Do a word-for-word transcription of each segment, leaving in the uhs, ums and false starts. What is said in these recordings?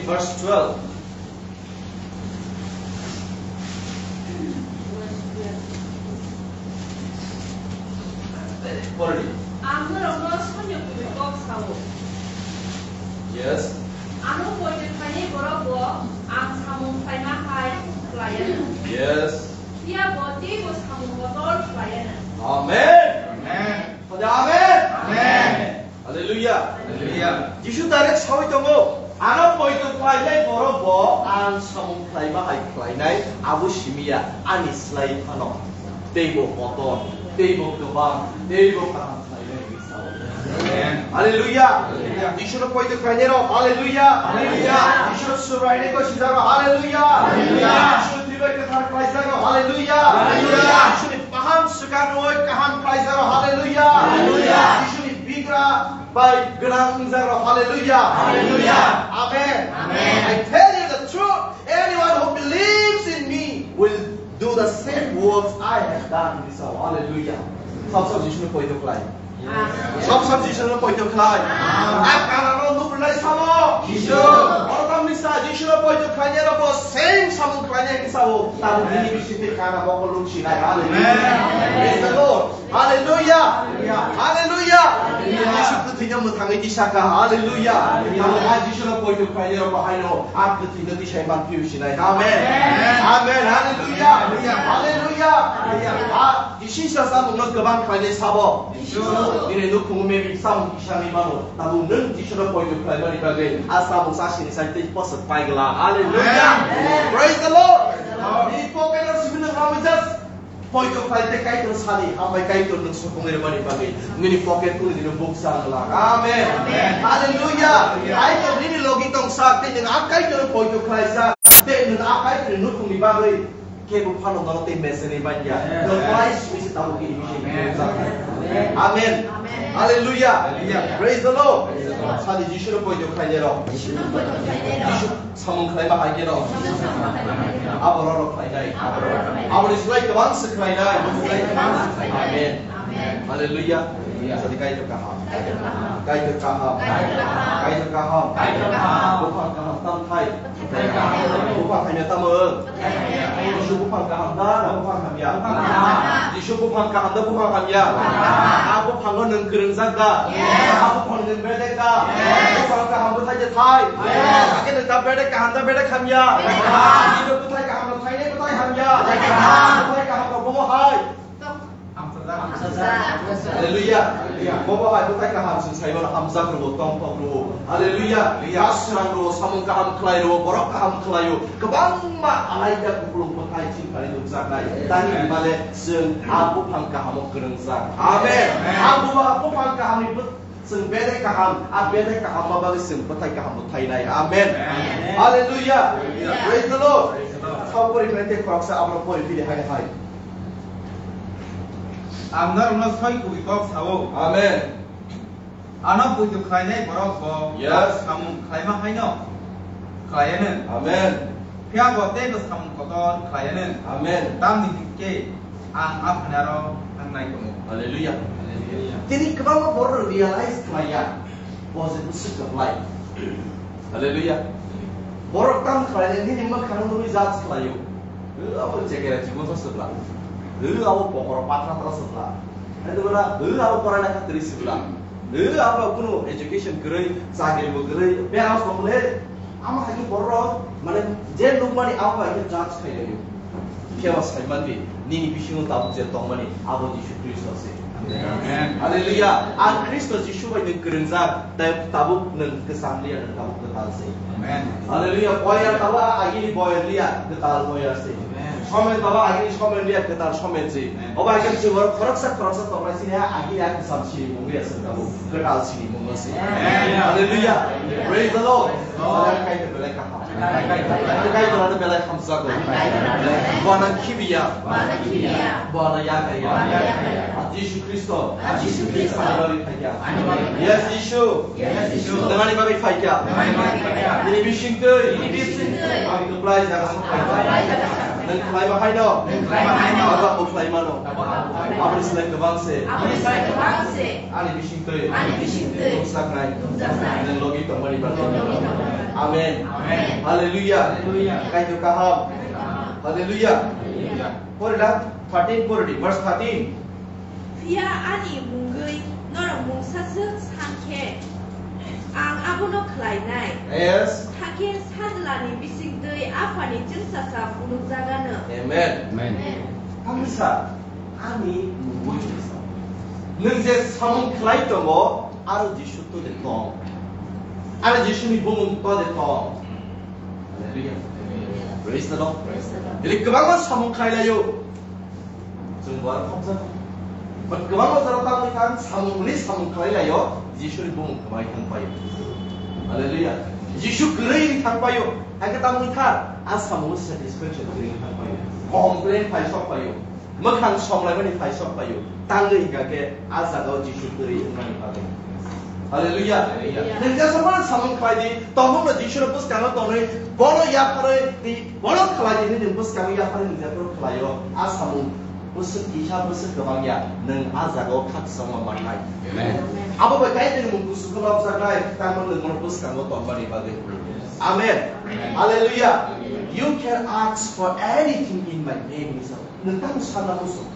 Verse twelve. Pori. Ang norokno soino kwrwi kok sao. Yes. Ano poito khlainai borok bo ang samung khlaima hai khlaiya. Yes. Phiya bo teibo samung kotor khlaiya. Amen. Amen. Amen. Amen. Hallelujah. Hallelujah. Jisu direct sawi tongo, ano poito khlainai borok bo ang samung khlaima hai khlainai, abo simiya ani slai phano teibo kotor, teibo kwbang, teibo kaham khlainai hinwi sao. Amen. Hallelujah. Hallelujah. Jisu no poito khlainai rok, hallelujah. Hallelujah. Jisu no subrainai ko sijak rok, hallelujah. Hallelujah. Jisu no twibai kwthar khlaijak rok, hallelujah. Hallelujah. Jisu ni kaham swkang rwi kaham khlaijak rok, hallelujah. Hallelujah. Jisu ni bigra bai gwnang wngjak rok, hallelujah. Hallelujah. Amen. Amen. I tell you the truth, anyone who believes in me will do the same works I have done, hinwi sao, hallelujah. Sab sab Jisu no poito khlai. Amen. Sab sab Jisu no poito khlai. Amen. A kana no nukrwnai samo Jisu. Oro tamni sa Jisu no poito khlainai rok bo same samung khlainai hinwi sao. Tabuk nini bisingtwi kana bo luk sinai. Hallelujah. Amen. Praise the Lord. Hallelujah! Hallelujah! Jisu kwthwino mwthangwi tisakha. Hallelujah! Tamo ha Jisu no poito khlainai rok bahaino a kwthwino tisai man phiu sinai. Amen. Amen. Hallelujah! Hallelujah! Ha Jisu sa samungno kwbang khlainai sabo. Nini nukhungo maybe samung kisa ni mano. Tamo nwng Jisu no poito khlaimani bagwi a samung sa sini sai tei posok paigla. Hallelujah! Praise the Lord! Nini pocket o simi no just Poito khlai tei Kaitor sadi, hambai Kaitor nwng sokongwi rwmani bagwi nini pocket kuli dino bukcha wng glak. Amen. Amen. Hallelujah. Hallelujah. Kaitor nini logi tong sak, tei nwng a Kaitor poito khlai sak, tei nwng a Kaitor ni nukhungni bagwi kebo phano nono tei mesenwi man ya. Amen. Nwng Christ ni se tabuk ini bisi. Amen. Amen. Amen. Hallelujah. Hallelujah. Praise the Lord. Praise the Lord. Sadi Jisu no poito khlai rok. Jisu no poito khlai rok. Jisu Samung khlaima hai khe no. Abo rok khlainai. Aboni slai kwbang se khlainai. Amen. Hallelujah. Jadi Kaitor kaham. Kaitor kaham. Kaitor kaham. Buphang kaham tam thai. Buphang hamya tamo. Jisu buphang kaham da, na buphang hamya? Jisu buphang kaham da, buphang hamya? A buphango nwng kwrwngjak da? A buphang nwng bedek da? Buphang kaham bwthai de thai? Hakhe nwng da bedek kaham da, bedek hamya? Nini bwthai kaham no thainai, bwthai hamya? Bwthai kaham no bomo hai? Hallelujah. Bobo hai bwthai kaham chwng sai mano, hamjak rwo, tongthok rwo. Hallelujah. Hallelujah. Aswrang rwo, samung kaham khlai rwo, borok kaham khlaio. Kwbangma alaida kupulung bwthai chini thani nukjaknai. Tani himale chwng a buphang kahamo kwrwngjak. Amen. Amen. A buba-, buphang kahamni bw-, chwng bedek kaham, a bedek kaham ma bagwi chwng bwthai kaham bo thainai. Amen. Amen. Hallelujah. Hallelujah. Praise the Lord. Praise the Lord. Thok pori khlai tei khoroksa abono pori phili hai hai. Ang norokno soi kubui kok sao. Amen. Ano poito khlainai borok bo Yes. samung khlaima haino khlaianw. Amen. Phiya bo teibo samung kotor khlaianw. Amen. Tamni hinkhe ang Aphani aro thangnai tongo. Hallelujah. Hallelujah. Tini kwbangma borok realize khlaiya, bo je bwswk kwplai. Hallelujah. Borok tam khlainai nini mwkhang nugwi judge khlaio. Abo chekera chikon sa sibla. Abo pokoro patra tra sibla. Abo korai lekha kwrwi sibla. Abo kunu education kwrwi, chakri bo kwrwi, parents bo kwrwi. Amo hai khe borok, mane, je nukmani abo hai khe judge khailaiyo. Phiya ba sai mandi, nini bisingo tabuk je tongmani, abo Jisu Khristo se. Amen. Hallelujah. Ang Khristo Jisu bai nwng kwrwngjak, tei tabuk nwng kwcham liya, nwng tabuk kwtal se. Amen. Hallelujah. Boyar tabuk agini boyar liya, kwtal boyar se. Amen. Somen tabuk agini somen liya, kwtal somen se. Amen. Obo hai khe chwng oro khoroksa khoroksa tongnai sini ha, agini ha kwcham sini mungwi ya se tabuk, kwtal sini mungwi se. Amen. Hallelujah. Praise the Lord. Lord. Hallelujah. Kaitor belai kaham. Kaitor ano belai hamjago. Bo ano khibiya. Bo ano yakaya. Jisu Khristo. Jisu Khristo. Ani bagwi phaikha. Yes, Jisu. Yes, Jisu. Nwng ani bagwi phaikha. Nwng ani bagwi phaikha. Nini bisingtwi. Nini bisingtwi. Ang kwplai jaga sokphaikha. Nwng khlaima haino. Nwng khlaima haino. Abo ang khlai mano. Abo ang khlai mano. Aboni slai kwbang se. Aboni slai kwbang se. Ani bisingtwi. Ani bisingtwi. Nukjaknai. Nukjaknai. Nwng logi tongmani bagwi. Nwng logi tongmani bagwi. Amen. Amen. Hallelujah. Hallelujah. Kaitor kaham. Kaitor kaham. Hallelujah. Hallelujah. Pori da, thirteen pori di, verse thirteen. Phiya ani mungwi norok mungsa swk san khe, ang abono khlainai. Yes. Hakhe Sajlani bisingtwi Aphani chwngsasa phunukjagano. Amen. Amen. Amen. Tamisa, ani mungwi sa. Nwng je samung khlai tongo, aro Jisu to de tong. Aro Jisuni bumung to de tong. Hallelujah. Amen. Praise the Lord. Praise the Lord. Jadi kwbangma samung khlai laio. Chwng bo aro khopjak. But kwbangma jora tamni kha samung hwnwi samung khlai laio, Jisuni bumung kwmai thang paio. Hallelujah. Jisu kwrwi thang paio. Hakhe tamni kha a samung satisfaction kwrwi thang paio. Complain phai sok paio. Mwkhang somlaimani phai sok paio. Tangwi hingkha khe a jagao Jisu kwrwi wngmani bagwi. Hallelujah. Hallelujah. Nwng jesa mano samung khlai di, tongmungno Jisuni bwskango tonwi, bono yapharwi twi, bono khlai di hwnwi nwng bwskango yapharwi nwng jephru khlaio, a samung bwswk kisa bwswk kwbang ya, nwng a jagao khakchangma mannai. Amen. Abo bai Kaitorni mung kusu khe lobjaknai, tamo nwng bono bwskango tongmani bagwi. Amen. Amen. Hallelujah. Amen. You can ask for anything in my name, he said. Nwng tamo sana muchung.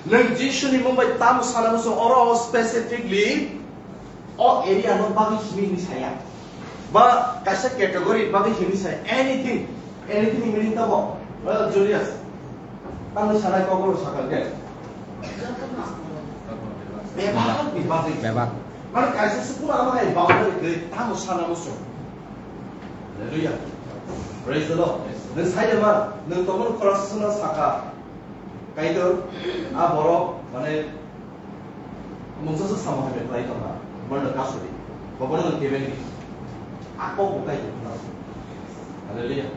Nwng Jisuni mung bai tamo sana muchung, oro specifically o area no bagwi simi hinwi saya. Ba kaisa category bagwi hinwi saya. Anything. Anything ni meaning tamo? Well, Julius. Tamni sanai kokoro sakal khe. Bebak ni bagwi. Bebak. Mane kaisa sukuma ama hai boundary kwrwi tamo sana muchung. Hallelujah. Praise the Lord. Nwng sai de ma, nwng tongmani khoroksa saka. Kaitor, a borok, mane, mungsa se samo hai khlai tongkha, bono kasuri, bo bono nwng kebengdi. Ako bo Kaitor khna. Hallelujah.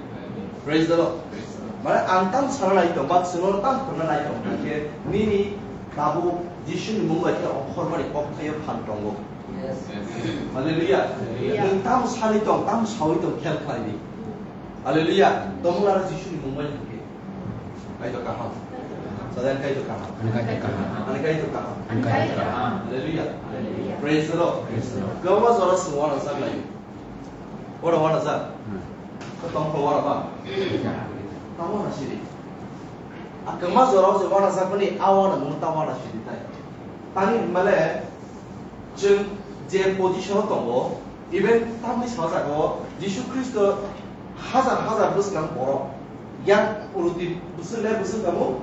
Praise the Lord. Praise the Lord. Mane, ang tam sana nai tong, ba chwngno tam khna nai tong, khe nini tabuk Jisuni mung bai khe okhormani kokthaio phan tongo. Yes. Hallelujah. Hallelujah. Nwng tam sani tong, tam sawi tong, khel khlai di. Hallelujah. Tongmung aro Jisuni mung bai hwnkhe. Kaitor kaham. Sadai Kaitor kaham. Ani Kaitor kaham. Ani Kaitor kaham. Ani Kaitor kaham. Hallelujah. Hallelujah. Praise the Lord. Praise the Lord. Kwbangma jora chwng uanajak laio. Oro uanajak. Hmm. Ko tongkho uanaba. Hmm. Tamo na siri. A kwbangma jora o je uanajak mani a uanamung ta uana siri tai. Tani hwnmale chwng je position o tongo, even tamni sajak o Jisu Khristo hajar hajar bwskang borok yak ruti bwswk le bwswk tamo?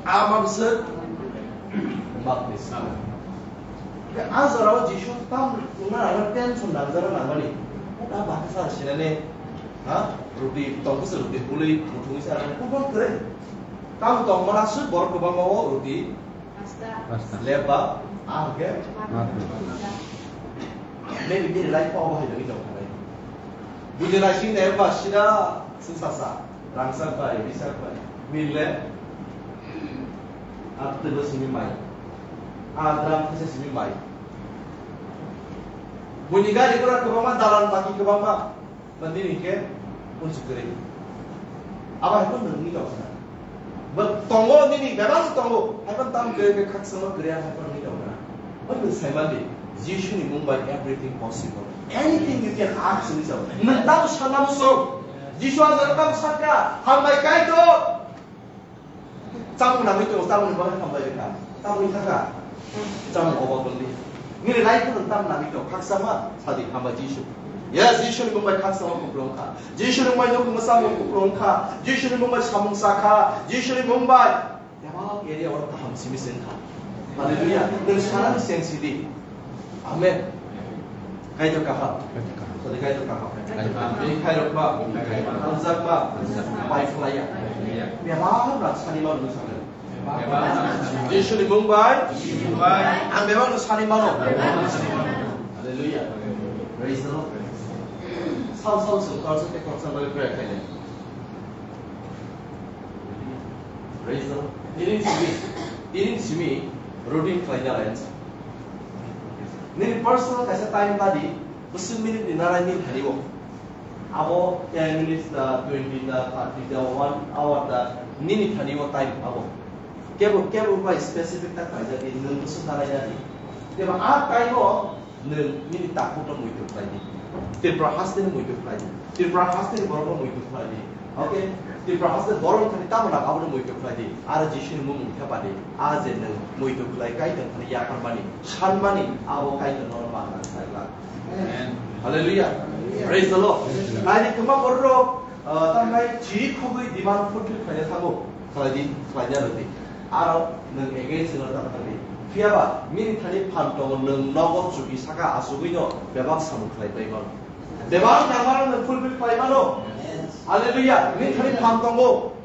Ama bwswk? Makni sal. Khe a jora o Jisu tam wngna rang tension nangjak nangmani. Kok a baksa sinane, ha? Ruti tong bwswk ruti bului muthungwi sa rang kubun kwrwi. Tam tong mana swk borok kwbangma o ruti Pasta. Leba, ah, ke? Matu. Maybe bini life pa obo hai dagi tong khanai. Bini life sing ne ba sida sung sasa, rangsak bai, bisak bai. Bini le, ah, tebo simi mai. Ah, dram kasa simi mai. Bini gari kura kwbangma dalan baki kwbangma. Ba nini khe unsuk kwrwi. Abo hai phano nwng nini tong sana. Ba tongo nini bebak tongo. Hai phano tam kwrwi khe khakchangma kwrwi hai phano nini tong sana. Ba nwng sai mandi. Jisuni mung bai everything possible. Anything you can ask in Jesus. Nwng tamo sana muchung. Jisu ang jora tamo sakha. Hambai Kaitor. Chamung nangwi tongo, chamungni bagwi hambai rwkha. Chamungni thangkha. Chamung obo tongdi. Nini life-o nwng tam nangwi tong, khaksa ma sadi, hambai Jisu. Yes, Jisuni mung bai khaksa ma kupulung kha. Jisuni mung bai nuk mwsa ma kupulung kha. Jisuni mung bai samung sa kha. Jisuni mung bai bebak area oro kaham simi se wngkha. Hallelujah. Nwng sanani seng sidi. Amen. Kaitor kaham. Kaitor kaham. Sadi Kaitor kaham. Kaitor kaham. Bini khairok ba. Kaitor kaham. Hamjak ba. Hamjak ba. Bai phlaiya. Bai phlaiya. Bebak rang sani mano nwng sakha. Bebak rang sani mano. Jisuni mung bai. Jisuni mung bai. Ang bebak rang sani mano. Bebak rang sani mano. Hallelujah. Praise the Lord. Sam sam sung kar sa te kok sam bai prayer khaile. Praise the Lord. Tini simi, tini simi routine khlaina lai. Nini personal kaisa time badi, bwswk minute ni narai min thani o. Abo ten minutes da, twenty da, thirty da, one hour da, nini thani o time abo. Kebo, kebo bai specific ta khlaijak di, nwng bwswk nalai nani. Kebo a time o nwng nini takhuk no muitu khlai di. Tripura haste no muitu khlai di. Tripura haste ni borok no muitu khlai di. Okay? Tripura haste borok thani tamo na abo no muitu khlai di. Aro Jisu ni mung mung thepa di. A je nwng muitu khlai Kaitor thani yapharmani, sanmani, abo Kaitor no manna khlai glak. Amen. Hallelujah. Praise the Lord. Praise the Lord. Nai di kwma borok, uh, tamnai chiri khogwi demand fulfill khlaina thango. Khlai di, khlaina rw di. Aro nwng against no ta thang di. Phiya ba, nini thani phan tongo, nwng nogo chuki saka asugwi no bebak samung khlai pai mano. Bebak nangmano nwng fulfill khlai mano. Hallelujah. Nini thani phan tongo.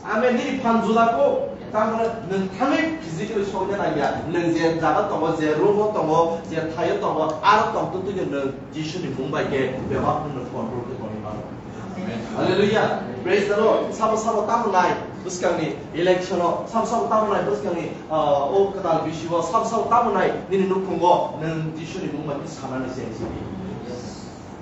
Amen. Nini phan juda ko. Tamni nwng thangwi physically sokna nangya. Nwng je jaga tongo, je room o tongo, je thaio tongo, aro tong tu tuino nwng Jisuni mung bai khe bebak nwng control khe tongwi mano. Hallelujah. Praise the Lord. Sabo sabo tamo nai bwskangni election o, sabo sabo tamo nai bwskangni, ah, o kwtal bisi o, sabo sabo tamo nai nini nukhungo nwng Jisuni mung bai khe sanani se sini.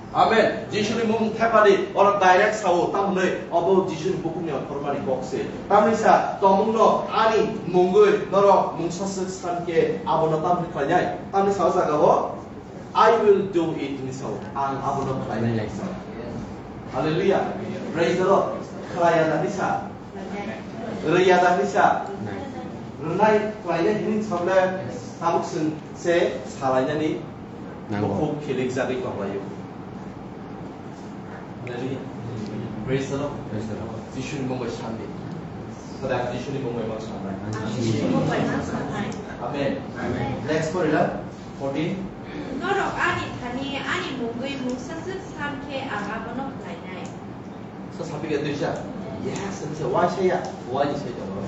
Amen. Jisuni mung thepadi oro direct sao, tamni obo Jisuni bukhukni okhormani kok se. Tamni sa tomungno ani mungwi norok mungsa swk san khe abono tamni khlainai. Tamni sa o jaga o I will do it ni sao. Ang abono khlainai nai sao. Hallelujah. Praise the Lord. Khlaiya nani sa. Rwya da hinwi sa? Rwnai khlainai hinwi saple tabuk chwng se salainani Nango. Bukhuk khilikjagwi tonglaio. Hallelujah. Praise the Lord. Praise the Lord. Jisuni mung bai sandi. Pada Jisuni mung bai mang sanai. Jisuni mung bai mang sanai. Amen. Amen. Next pori la fourteen. Norok ani thani ani mungwi mungsa swk san khe ang abono khlainai. Sa sapi ga tuisa. Yes, sa wai saya. Wai saya jawab.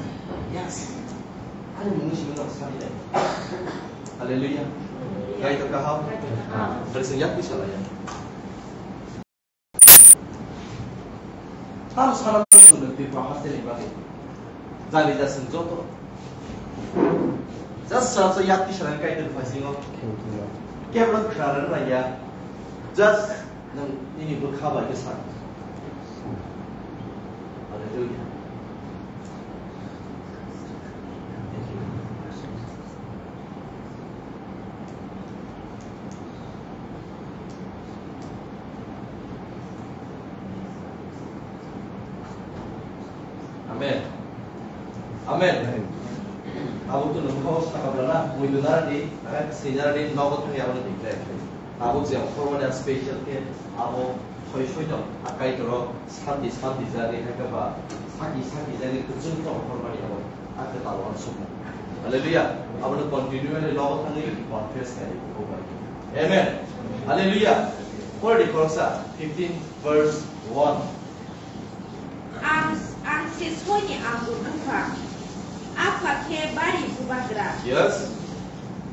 Yes. Ani mungwi simi no sapi dai. Hallelujah. Kaitor kaham. Hari sing yak bisa lah ya. Tam sana tu sudah di bahas ini bagi. Jali jasen joto. Just sa sa yak bisa lah Kaitor phasingo. Kebra khara lah ya. Just Nwng nini bwkha bai khe sa. Hallelujah. Thank you. Amen. Amen. Amen. Abo to nokho saka bwlana, muitu narani, naga swi narani, nogo thangwi abono declare khai. Tabuk je okhormani special khe abo soi soi tong, a Kaitor o santi santi jagwi hai khe ba saki saki jagwi kwchwng khe okhormani abo a kwtal uansukmung. Hallelujah. Abono continually logo thangwi confess khai o bai. Amen. Hallelujah. Pore di khoroksa fifteen verse one. Ang, ang se soini anggur buphang, Apha khe bari bubagra. Yes.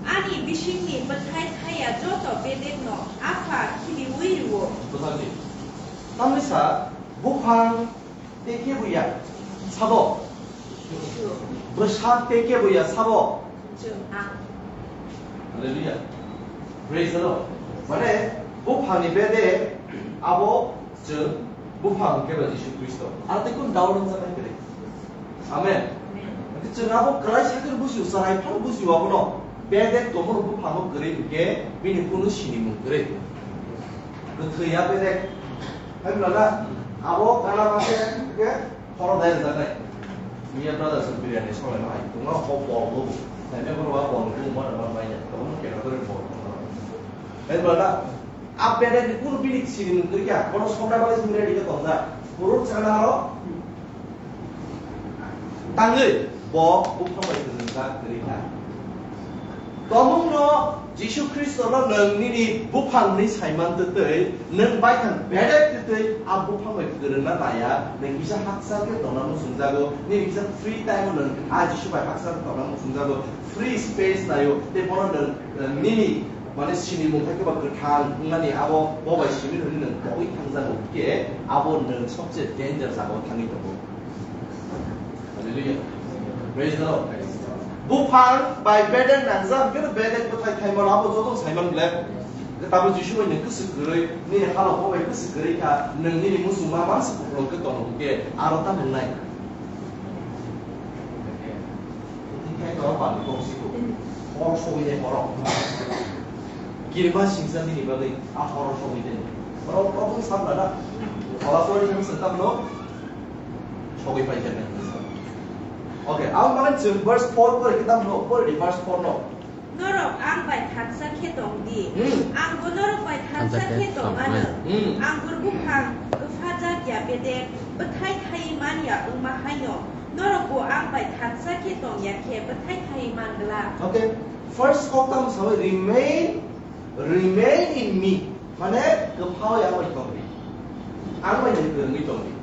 Ani bisingni bwthai thaya joto bedekno Apha khiliui rwo. Bwthai. Tamni sa buphang tei kebo ya sabo. Bwsa tei kebo ya sabo. Chwng ang. Hallelujah. Praise the Lord. Mane buphangni bedek abo Chwng buphang hwnkhe ba Jisu Khristo. Aro tei kunu doubt wngjaknai kwrwi. Amen. Hwnkhe chwng abo kwlai sakhe bujiu, chwrai phano bujiu abono. Bedek tongmano buphango kwrwi hwnkhe bini kunu sinimung kwrwi. Kwthwi ya bedek. Hai bwlada abo gana mase hwnkhe khoro dai rwjaknai. Miya brother chwng biryani songlaima hai tongma ho bol bo. Hai me borok a bol bo ma ma manya. Tongma kena dori bol. Hai bwlada A bedek ni kunu bini sini mung kwrwi kha, bono sokra bai sini ready khe tongjak. Borok chana aro tangwi bo buphang bai kwrwngjak kwrwi kha. Tomungno Jisu Khristono nwng nini buphang hwnwi saiman twtwi, nwng baithang bedek twtwi a buphang bai kwrwngna naya, nwng kisa hakchal khe tongna muchungjago, nini kisa free time o nwng a Jisu bai hakchal khe tongna muchungjago, free space naio, tei bono nwng, nwng nini Mane sini mung hai khe ba kwthang wngnani abo bo bai simi hwnwi nwng togwi thangjago, hwnkhe abo nwng sobse danger jagao thangwi tongo. Hallelujah. Praise the Lord. Buphang bai bedek nangjak, hwnkhe bedek bwthai thaimano abo joto saiman ble. Tabuk Jisu bai nwng kwswk kwrwi, nini halok bo bai kwswk kwrwi kha, nwng nini muchungma mansi kuplung khe tong hwnkhe aro tamo wngnai? Khe toro bangwi kok siko. Hor sogwi de horo. Kirima singsa nini bagwi a horo sogwi de. Borok kok wng sakla na. Phola sori nwng swng tamo sogwi phai khe. Okay, ang mane chwng verse four pore khe tamo pore di verse four no. Norok ang bai thansa khe tong di. Hmm. Angbo norok bai thansa khe tong anw. Hmm. Anggur buphang kwphajak ya bedek, bwthai thaiwi man ya wngma haino, norokbo ang bai thansa khe tong ya khe bwthai thaiwi man glak. Okay, first kok tamo sawi, remain, remain in me. Mane, kwphao ya bai tong di. Ang bai nwng kwrwngwi tong di.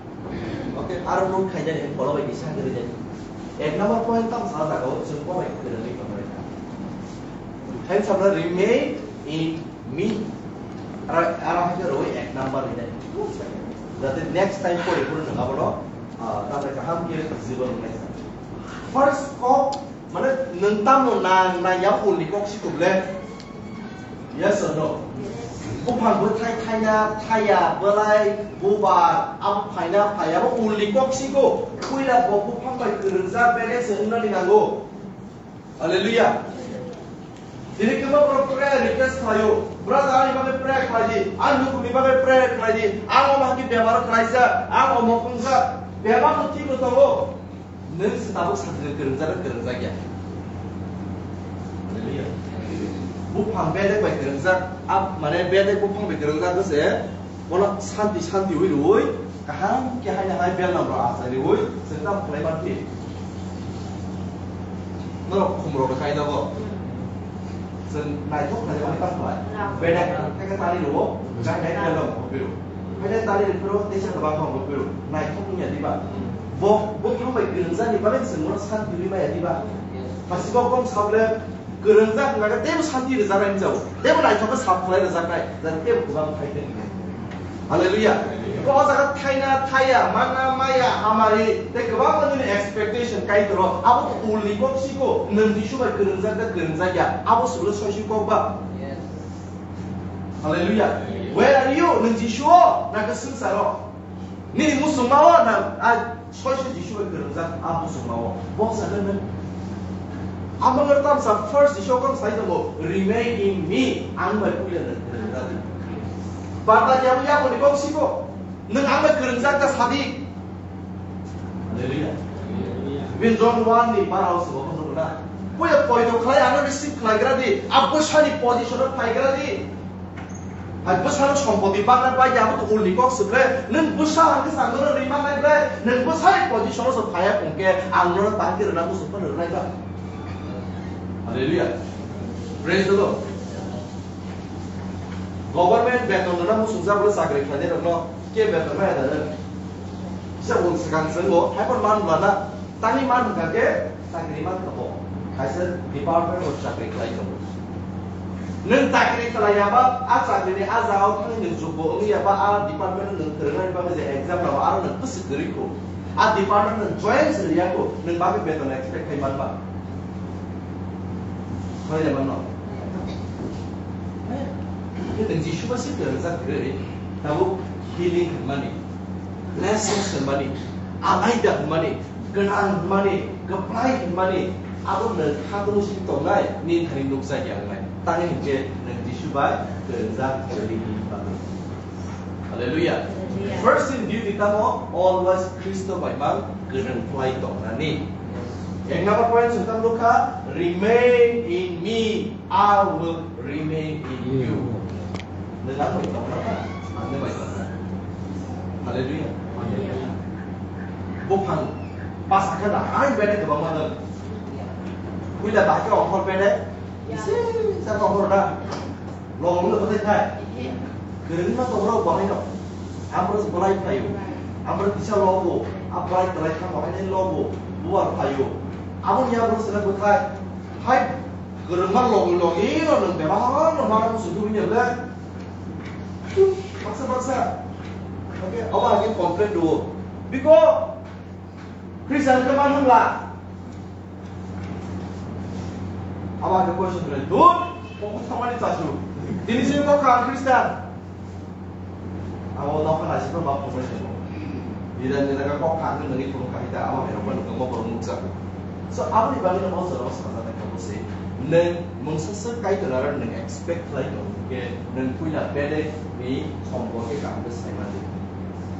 Okay, aro note khaijani, ang phola bai kisa kwrwi jani. Ek number point tamo sa jaga o, chwng bo bai kwrwngwi tong di. Hai sabra remain in me. Aro, aro hai khe roi ek number ni jani. Jate next time pore pore nwng abono, ah, tamo kaham khe jibon nai. First kok, mane, nwng tamo na, na ya ulni kok si kuble? Yes or no? Buphang bwthai thaina, thaya, belai, bubar, abo phaina, phaya, abo ulni kok siko. Puila bo buphang bai kwrwngjak, bede se wngnani nango. Hallelujah. Tini kwbangma borok prayer request khlaio. Brother, ani bagwi prayer khlai di. Ang nukhungni bagwi prayer khlai di. Ang omo haki bemar khlaijak. Ang omo khungjak. Bemar no thik no tongo. Nwng se tabuk sakni kwrwngjak na kwrwngjak ya? Hallelujah. Buphang bedek bai kwrwngjak, ab-, mane bedek buphang bai kwrwngjak se bono santi, santi wi rwi kaham khe haino hai bel nang rok achai rwi chwng tamo khlai man phi? Norok khum rok kai nogo. Chwng naithok khlai mani tamo khlai. Bedek khe khe tani rwo, jai nai khe lom phuru. Bedek tani rw phuru, teisa kwbang khe phuru. Naithok wngya diba? Bo, bo buphang bai kwrwngjak ni bagwi chwng bono santi rwi maya diba? Pasibo kok sabole kwrwngjak wngkha khe teibo santi rwjaknai wngjago. Teibo naithok khe sap khlai rwjaknai. Jani teibo kwbang khai khe. Hallelujah. Ko o jaga thaina, thaya, manna, maya, hamari, tei kwbangma nini expectation Kaitor o. Abo to ulni kok siko, nwng Jisu bai kwrwngjak da kwrwngjak ya. Abo sulo soisu kok ba. Hallelujah. Where are you? Nwng Jisu o, na kwswng saro. Nini muchungma o, na, a, Soisu Jisu bai kwrwngjak a muchungma o. Bo sakhe nwng. Amo wngkha tamsa first Jisu kok sai tongo, "Remain in me," ang bai puila nwng kwrwngjak di. Pata khe abo yakoni kok siko. Nwng ang bai kwrwngjak ta sadi. Hallelujah. Bin John one ni bara o simo kono na. Puila poito khlai ano receive khlai gra di. A bwsani position o phai gra di. Hai bwsano sompoti bagna bai ya, abo to ulni kok se bre. Nwng bwsa hangke sa nono ri manai bre. Nwng bwsani position o se phaya hwnkhe ang nono tangki rwna muchung phano rwnai ba. Hallelujah. Praise the Lord. Government beton rwna muchung jabole chakri khlainai rokno ke beton maya da nwng? Kisa ul swkang chwngo, hai phano man bwlana. Tani man hwnkha khe chakri man kha bo. Kaisa department o chakri khlai tongo. Nwng chakri khlai ya ba, a chakri ni a jaga o thangwi nwng jogbo wngwi ya ba, a department o nwng kwrwngna ni bagwi je exam rw aro nwng bwswk kwrwi kho. A department nwng join se rw ya kho, nwng bagwi beton expect khai man ba. Khlai ya mano. Khe nwng Jisu ba se kwrwngjak kwrwi, tabuk healing hwnmani, blessings hwnmani, alaida hwnmani, gwnang hwnmani, kwplai hwnmani, abo nwng kha tongwi simi tongnai, nini thani nukjakya wngnai. Tangwi hinkhe nwng Jisu bai kwrwngjak kwrwi hwnwi bagwi. Hallelujah. Hallelujah. First in duty tamo always Khristo bai mang kwrwng khlai tongnani. Ek number point sung tamo nukha, "Remain in me, I will remain in you." Nwng ang bai tongna ba, ang nwng bai tongna. Hallelujah. Hallelujah. Buphang basa khe da, ang bede kwbangma dong. Puila bahai khe ongkhor bede, isi sa ongkhor da. Logong no bwthai thai. Kwrwngma tongrok bo haino. Amro se bolai phaio. Amro kisa logo. A bolai kwlai kha bo haino logo. Buar phaio. Aboni abro se bwthai. Hai kwrwngma logi logi no nwng bebak no mana musu tu ni le. Baksa baksa. Okay, abo age complain duo. Biko Christian khe man hwnla. Abo ang khe question khlai, dun, Thamani chasu. Tini sini kok kha Christian. Amo nokha naisingno ma phunuknai sini. Nida nida kok kha hwnwi nungwi phunuk kha hita ama berok bai nukjakgo borok nukjago. So aboni bagwi no o jorao sajaknai kha bwswi. Nwng mungsa swk Kaitor aro nwng expect khlai tong khe nwng puila bedek ni somporke kaham khe sai man di.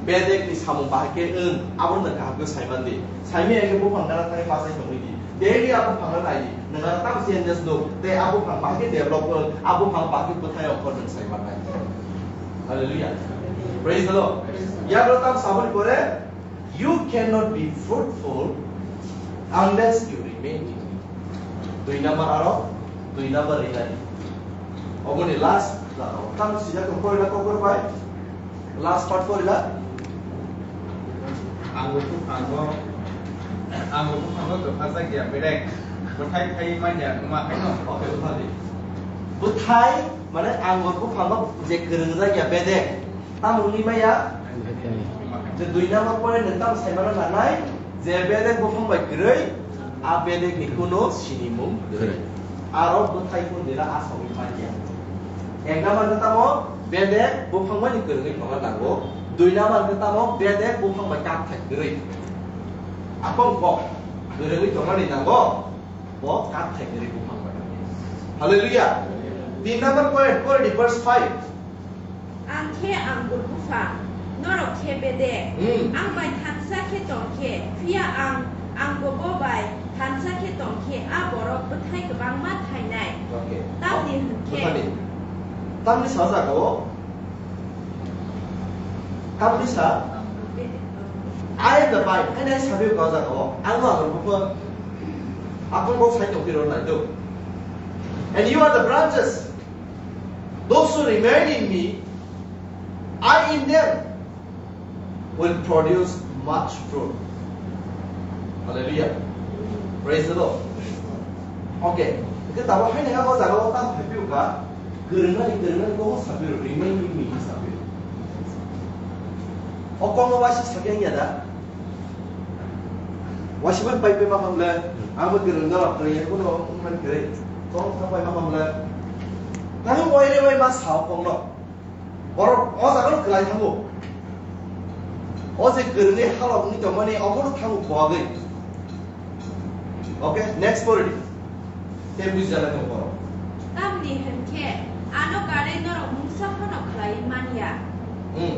Bedek ni samung bahai khe wng abo nwng kaham khe sai man di. Saimaya khe buphang gana thangwi pasai tongwi di. Daily abo buphang no nai di. Nwng aro tamo changes nuk, tei abo buphang bahai khe develop wng, abo buphang bahai khe bwthai ongkhor nwng sai mannai. Hallelujah. Praise the Lord. Yagra tamo saboni pore, you cannot be fruitful unless you remain in me. Dui number aro, dui number rinani. Oboni last, tamo sijak tong pore na kokor bai. Last part pori la. Angur buphango, angur buphango kwphajakya bedek bwthai khai manya wngma haino. Okay, bwthadi. Bwthai mane angur buphango je kwrwngjakya bedek. Tamo wngwi maya? Je dui number point nwng tamo saimano nanai? Je bedek buphang bai kwrwi, a bedek ni kunu sinimung kwrwi. Kwrwi. Aro bwthai kun dila a sogwi phaikya. Ek number khe tamo bedek buphang bai ni kwrwngwi thangna nango. Dui number khe tamo bedek buphang bai kap thai kwrwi. Akong kok kwrwngwi thangna ni nango. Bo kap thai kwrwi buphang bai. Hallelujah. Tin number point, already verse five. Ang khe angur buphang, norok khe bedek. Hmm. Ang bai thansa khe tong khe, phiya ang, ang bo bo bai thansa khe tong khe, a borok bwthai kwbangma thainai. Okay. Tamni hwn khe. Bwthani. Tamni sa jaga o? Tamni sa? Bedek. I am the vine. Haino sabi o jaga o. Ang no angur buphang. Akung bo sai tong phiro nai do. And you are the branches. Those who remain in me, I in them, will produce much fruit. Hallelujah. Praise the Lord. Okay. Hwnkhe tabuk haino o jaga o tamo phaiphio kha, kwrwngnani, kwrwngnani kok saphiro, remain in me hinwi saphiro. O kokno waisa sakhe wngya da? Waisa bai pai pai ma hamle, ang bo kwrwng norok kwrwng ya, bono wngmani kwrwi. Kok tha pai ma hamle. Nang waire bai ma sa o kokno. Borok o jaga no kwlai thango. O je kwrwngwi halok wngwi tongmani obono thango khowagwi. Okay, next pori di. Tei bujijaknai tong borok. Tamni hwn khe ano karwi norok mungsa phano khlaiwi man ya. Hmm.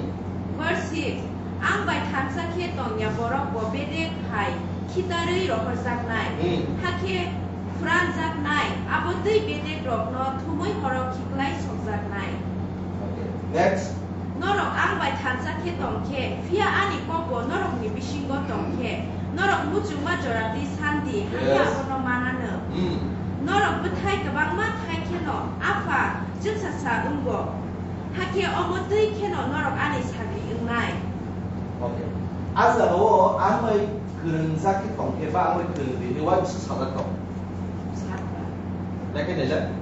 Verse six, ang bai thansa khe tongya borok bo bedek hai khitarwi rohorjaknai. Hmm. Hakhe Phuranjaknai, abo twi bedek rokno thumwi horo khiklai sokjaknai. Okay. Next. Norok ang bai thansa khe tong khe, phiya ani kok bo norokni bisingo tong khe, norok muchungma jora twi san di, hakhe Yes. abono manano. Hmm. Norok bwthai kwbangma khai kheno Apha chwngsa sa wngo, hakhe omo twi kheno norok ani sagri wngnai. Okay. A jaga o ang bai kwrwngjak khe tong khe ba ang bai kwrwng di hinwi uaisa sajak tong. Lekha nailak.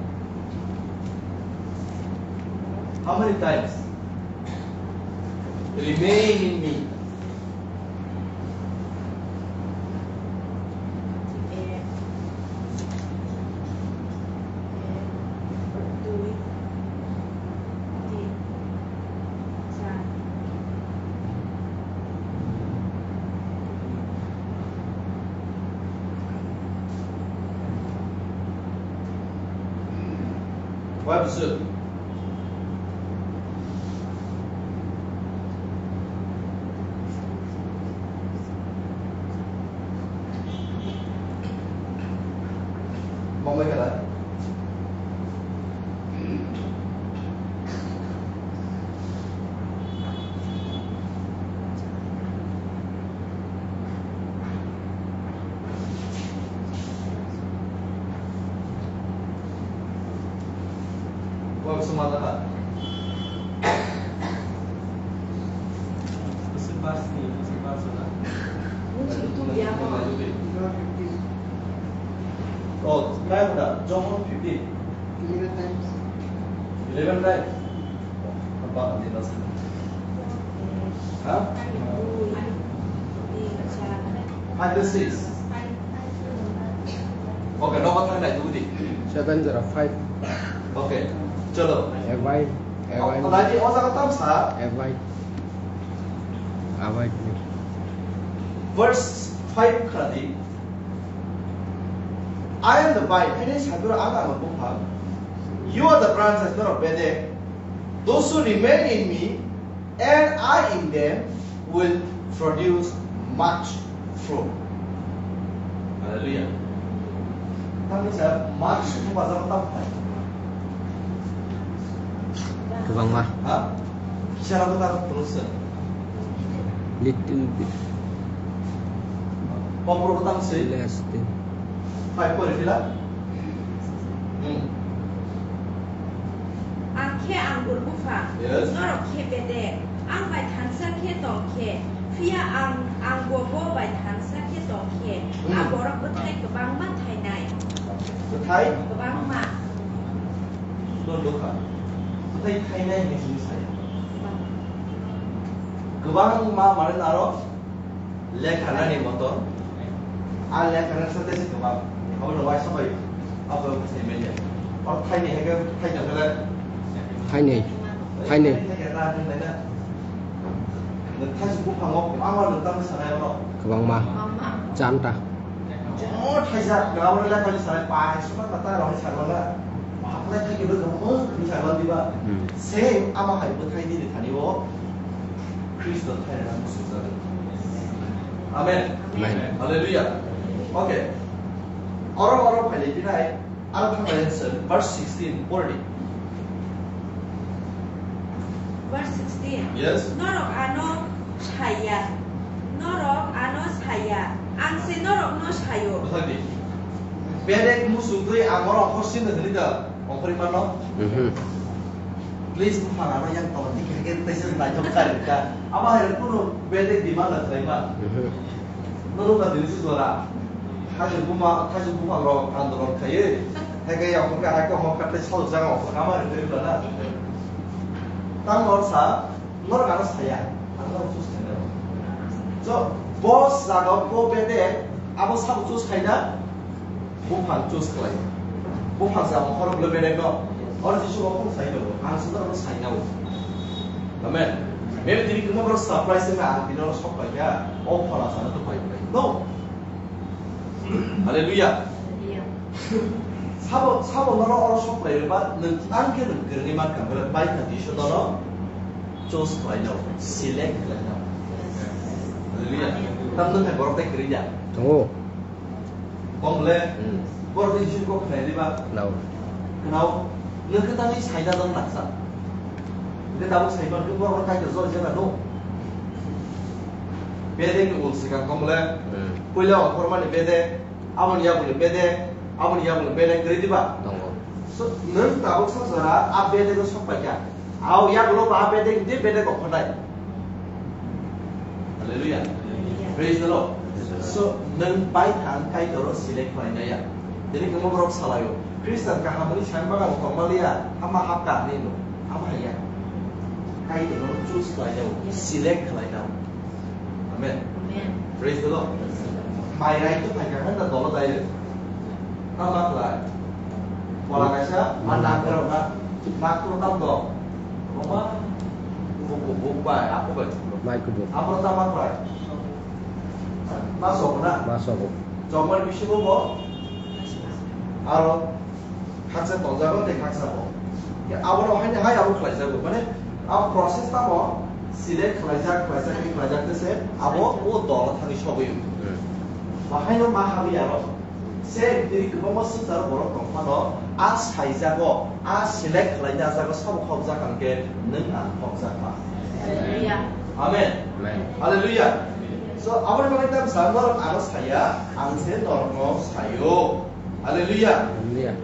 How many times? Remain in me. Why bwswk? Mangbai kala. Kok suma jaga. Bwswk bar sini, bwswk bar sona. Oh, time da, John fifteen. Eleven times. Eleven times. Apa nanti nasi? Hah? Five to six. Okay, no, what time I do it? Seven zero five. Okay, chalo. Avoid, avoid. Lagi o jaga tam sa. Avoid. Avoid. Verse five khadi. "I am the vine," ini sabiro ang ang buphang. "You are the branches," norok bedek. "Those who remain in me and I in them will produce much fruit." Hallelujah. Tamni sa much fruit bazar tam khai. Kwbangma. Ha? Kisa rok ta tulus. Little bit. Pom rok tam sei. Less than. Five pori phila. Hmm. Ang khe anggur buphang, Yes. norok khe bedek. Ang bai thansa khe tong khe, phiya ang, ang bo, bo bai thansa khe tong khe, Hmm. a borok bwthai kwbangma thainai. Bwthai? Kwbangma. Bo lukha. Bwthai thainai hinwi sini saya. Kwbangma. Kwbangma mane naro Lekha nani motor, a lekha nani sate se kwbang. Abo no waisa bai, abo no sai manya. Or thaini hege, thaini hege. Thaini, thaini. Thaisi buphango, ama no tamo sanai oro. Kwbangma. Chanta. Jomo thaisa, abo no lekha ni sanai, pai, suma kata rohai sagla na. Hapla thai kebo jomo, ni sagla diba. Hmm. Same, ama hai bwthai nini thani o. Khristo thairana muchungjago. Amen. Amen. Hallelujah. Okay. Oro, oro phailai pinai, aro thanglai verse sixteen, pori di. Verse sixteen. Yes. Norok ano saya. Norok ano saya. Ang se norokno sayo. Bwthak di. Bedek muchungtwi ang oro hor sinda hwnwi da. Ongkhorwi mano? Mhm. Please, buphang ano yang tong di khe khe tei se naithok kha rwkha. Abo hai kunu bedek demand na khlai ma. Mhm. Nono ka diri su dora. Thaisu buma, thaisu buphang rok andolon khaye. Hai khe yang khe hai khe hok kha tei sal jang ongkhor kama rwkha na. Tang hor sa, Norok ano saya, ang norok choose khaina. So, bo jaga bo bedek, abo sabo choose khaina, buphang choose khlai. Buphang se ang horo bole bedek no. Oro Jisu bo phung sai no, ang se norok sai na. Amen. Maybe tini kwma borok surprise na ang tini oro sok pai kha, o phola sana to pai pai. No. Hallelujah. Sabo, sabo nono oro sok lai ba, nwng ang khe nwng kwrwngwi mankha, belai bai kha Jisu nono choose khlai nao, select khlai nao. Hallelujah. Tam nwng hai borok tai kwrwi ya. Tongo. Tong le, Hmm. borok tai Jisu kok khlai di ba. Nao. Khnao, nwng khe tangwi saina dong laksa. Hwnkhe tabuk saiman khe borok tai jor jena no. Bedek ni ul swkang tong le, Hmm. puila ongkhormani bedek, Aboni yagulo bedek, aboni yagulo bedek kwrwi diba? Tongo. So, nwng tabuk sa jora a bedek o sok paikha. Au yagulo ba a bedek di bedek o khonai. Hallelujah. Praise the Lord. Praise the Lord. So, nwng bai thang Kaitor o select khlainai ya. Tini kwma borok salaio. Khristan kaham ni sang bagan tongmaliya, ama hapta ni no. Ama ya. Kaitor o choose khlainai, select khlainai. Amen. Amen. Praise the Lord. Mai rai to phai kha na dolo dai. Ta ma khlai. Bola kaisa ma Mana. Nak kro na. Nak kro tam do. Mama. Buk buk buk bai apo bai. Mai kubu. Apo ta ma khlai. Ma sok na. Ma sok. Chokmani bisingo bo. Aro. Khaksa tongjago tei khaksa bo. Ke abono haino hai abo khlaijago. Mane, abo process tamo select khlaijak, khlaijak, khlaijak tei se abo o dolo thangwi sogwi. Hmm. Bahaino ma habwi aro. Se tini kwbangma swngchar borok tong phano, a saijago, a select khlaina jago sabo khokjak hwnkhe nwng ang khokjak ma. Hallelujah. Amen. Amen. Hallelujah. So, aboni bagwi ta bwsa norok ano saya, ang se norokno sayo. Hallelujah. Hallelujah.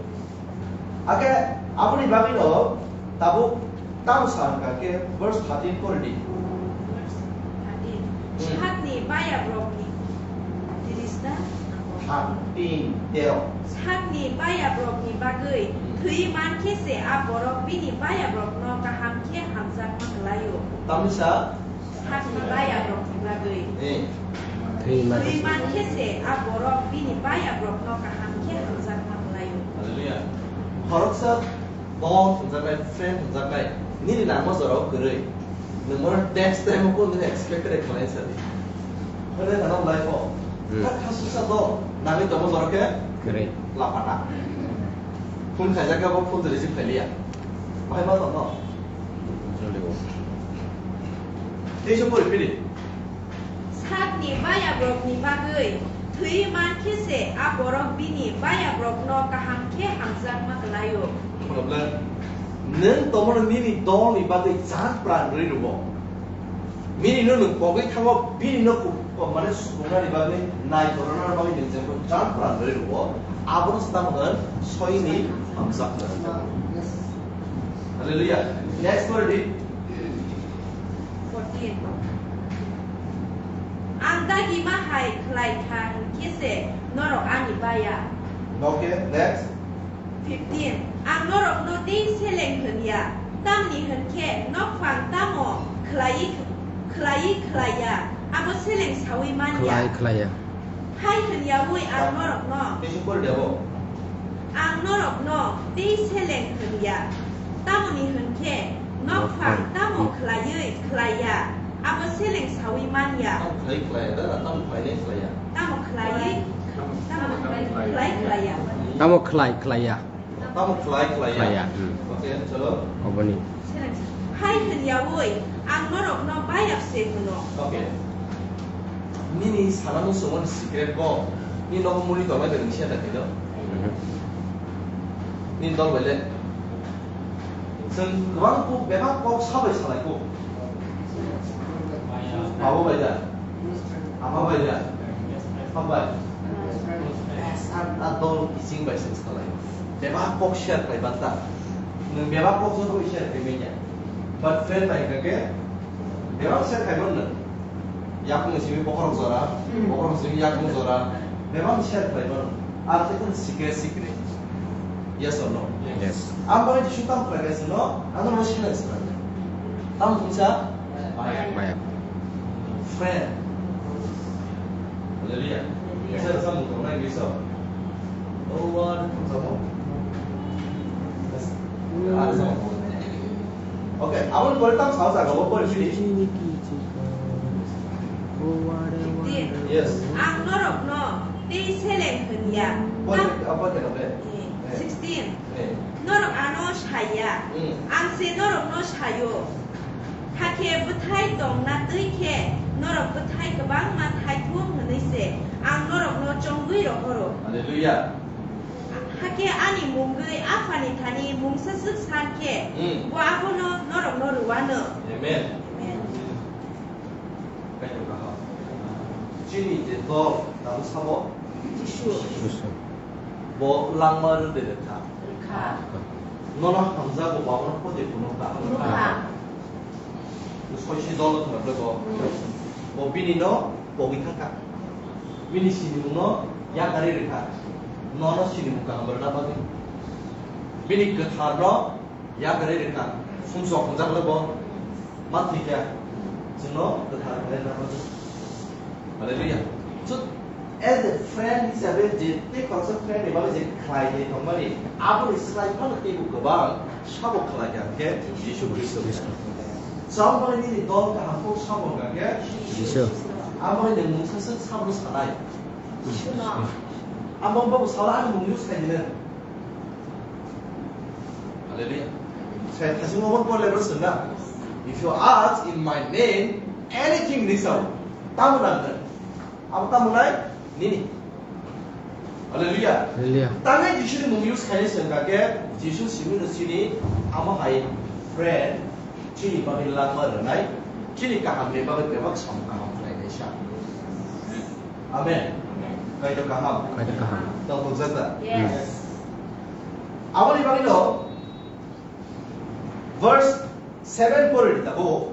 Ake aboni bagwi no tabuk tamo sa wngkha khe verse thirteen pori di. Verse thirteen. Hmm. Sakni bayabrokni tiris ta? Thirteen, tero. Sakni bayabrokni bagwi Hmm. thwi man khe se a borok bini bayabrokno kaham khe hamjakma khlaio. Tamni sa? Sakni bayabrokni bagwi. Eh. Thwi man Thwi man khe se a borok bini bayabrokno kaham khe hamjakma khlaio. Hallelujah. Khoroksa Dol thumjaknai, friend thumjaknai, nini nangma jorao kwrwi. Nwng bono next time o kunu expect khlai sadi. Hwnwi nang life o. Hmm. Kha kha susa dol, nangwi tongma jorao khe kwrwi. Lapana. Phone khaijak khe bo phone receive khailiya. Bahai ma tongno? Jolio. Tei se pori pili. Sakni bayabrokni bagwi thwi man khe se a borok bini bayabrokno kaham khe hamjakma kwlaio. Problem. Nwng tongmano nini dolni bagwi chan pran rwi rwo. Bini no nwng pogwi thango, bini no ku-, ko-, mane sukungnani bagwi, nai torna bagwi nwng jemon chan pran rwi rwo. Abono se tamo hwn soini hamjakma. Hallelujah. Next word is fourteen. Ang dagima hai khlai kha hwn khe se norok ani baya. Okay, next. Fifteen. Ang norokno tei seleng hwn ya, tamni hwn khe nokphang tamo khlai, khlai, khlai ya, abo seleng saui man ya. Khlai, khlai ya. Hai hwn yaui ang norokno. Tei se pori de bo. Ang norokno tei seleng hwn ya, tamoni hwn khe nokphang tamo khlaiwi khlai ya, abo seleng saui man ya. Tamo khlai khlai ya, da, tamo khlai khlai ya. Tamo khlaiwi, tamo khlai khlai ya. Tamo khlai khlai ya. Tamo khlai khlai ya. Khlai ya, hmm. Okay, chalo. Oboni. Hai hwn yaui ang norokno bayap se hwno. Okay. Nini sana muchungmani secret bo. Ni nogo muni tongmani bai nini siya da kaido. Mhm. Ni dol bai le. Chwng kwbang kok, bebak kok sabai salai kok. Abo bai da. Ama bai da. Hambai. A dol kiching bai se salai. Bebak kok share khlai banta. Nwng bebak kok joto share khlai manya. But friend bai kake bebak share khlai mano. Yakung simi bokhorok jora, hmm, bokhorok simi yakung jora. Bebak share khlai mano. Ar te kun sikre sikre. Yes or no? Yes. Ang bai Jisu tam khlai bai sino, ang no silence khlai. Tam thungsa? Maya. Friend. Hallelujah. Yes. Sir, sa mung tongnai bisa. Oh, wa, sa mo. Yes. Ah, sa mo. Okay, aboni pore tam sao jaga bo pore sini. Yes. Ang norokno tei seleng hwn ya. Pore, ah, pore, pore. Eh, sixteen. Eh. Norok ano saya. Hmm. Ang se norokno sayo. Hakhe bwthai tongna twi khe norok bwthai kwbangma thaithung hwnwi se ang norokno chongwi rohoro. Hallelujah. Hakhe ani mungwi Aphani thani mungsa swk san khe, hmm, bo abono norokno rwano. Amen. Amen. Kaitor kaham. Chini je dol, tamo sabo? Jisu. Jisu. Bo langma rwde rwkha. Rwkha. Nono hamjago, babono pode phunukha. Phunukha. Soisi dol wngkha ble bo. Bo bini no pogwi thangkha. Bini sinimung no yakarwi rwkha. Nono sinimung kaham rwna bagwi. Bini kwthar no yakarwi rwkha. Sumsok hwnjak le bo ma thwikha. Chwngno kwthar khlai rwna bagwi. Hallelujah. So, as a friend hisabe je tei kaisa friend ni bagwi je khlai tongmani, aboni slai phano teibo kwbang sabo khlai kha khe Jisu Khristo. Chwng boni nini dol kaham khe sabo kha khe Jisu. Aboni nwng mungsa swk sabo sanai. Amo babu sala ani mung use khaidina. Hallelujah. Sai thasing obo pore lebro swnna. If you ask in my name anything, ni sao. Tamo nangkha. Abo tamo nai? Nini. Hallelujah. Hallelujah. Tangai Jisu ni mung use khaini sengkha khe Jisu simi no sini amo hai friend chini bagwi langma rwnai, chini kaham ni bagwi bebak sam kaham khlai nai sa. Amen. Kaitor kaham. Kaitor kaham. Tong tong jata. Yes. Aboni bagwi no verse seven pore di tabuk.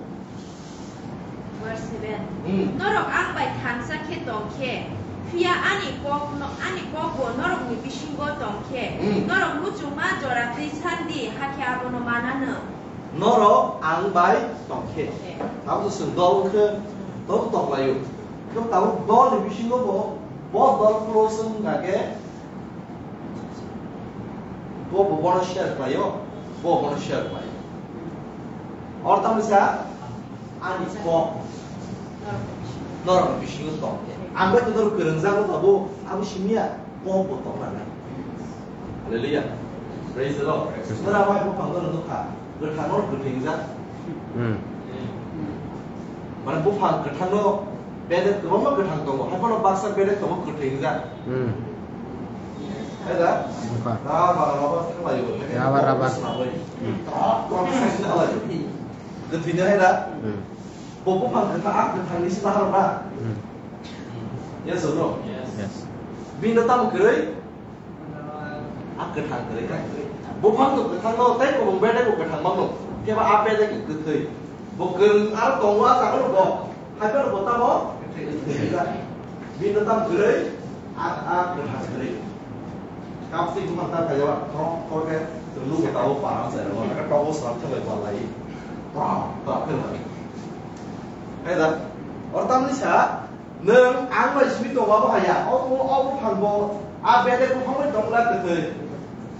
Verse seven. Hmm. Norok ang bai thansa khe tong khe, phiya ani kok no, ani kok bo norok ni bisingo tong khe, hmm, norok muchungma jora twi san di, hakhe abono manano. Norok ang bai tong khe. Tong khe. Abo chwng dol wngkhe, hmm, dol tong laio. Khe tabuk dol ni bisingo bo, bo dol close wngkha khe, bo, bo bono share khlaio. Bo bono share bai. Or tamni sa ani kok norok bisingo tong. Ang bai to norok kwrwngjago tabo abo simiya kok bo tong nai. Hallelujah. Praise the Lord. Nora bai bo pang norok nukha. Gotha norok gothengjak. Hmm. Mane buphang kwthangno bedek kwbangma kwthang tongo, haiphano baksa bedek tongo kwthwi wngjak. Hmm. Hai da? Wngkha. Rubber, rubber thanglaio, Rubber, rubber. Swnamwi. Hmm. Trak, trak, swnamwi. Kwthwino hai da? Hmm. Bo buphang kwthang, a kwthangni se baharok na? Hmm. Yes or no? Yes. Bini tamo kwrwi? A kwthang kwrwi kha. Buphang no kwthang no, tei kwbang bedek bo kwthang mano. Phiya ba a bedek kwthwi. Bo kwrwng aro tongo a jaga no bo. Hai phano bo tamo? Bini no tam kwrwi, a, a kwthang kwrwi. Kapsi buphang tam kaiya ba, thok, thok khe, chwng nuk bo tabo para sa, bo khe tobo sal khe bai ba lai. Tram, tram khe bai. Hai da, or tamni sa, Nwng ang bai simi tongo abo haya, o, o, o buphang bo, a bedek buphang bai tongla kwthwi.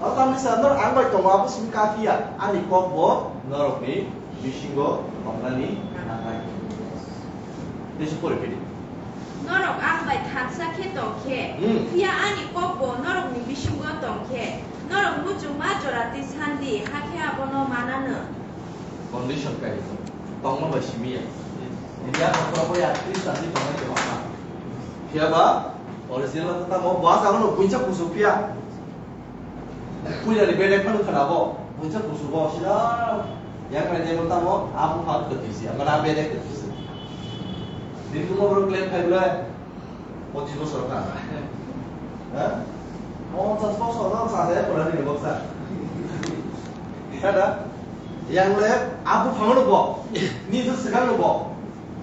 O tamni sa norok ang bai tongo abo simi kaphia, ani kok bo norokni bisingo tongnani nangnai. Teisa pori phidi. Norok ang bai thansa khe tong khe, Hmm. phiya ani kok bo norokni bisingo tong khe, norok muchungma jora twi sandi, hakhe abono mananw. Condition kai tong. Tongma bai simi ya. India khoroksa bo ya tris ta ni tongnai tongma. Phiya ba original ta tamo bo asa no buinsa kusu phiya. Puja ni bedek phano khana bo buinsa kusu bo sida. Yang kai demo tamo abu pha kwtwi si, amara bedek kwtwi si. Din kumo bro claim khai bro. Pochis bosor kha. Ha? Ponchas bosor no sa de pura ni boksa. Kada? Yang le abu phangno bo. Ni su sekan no bo.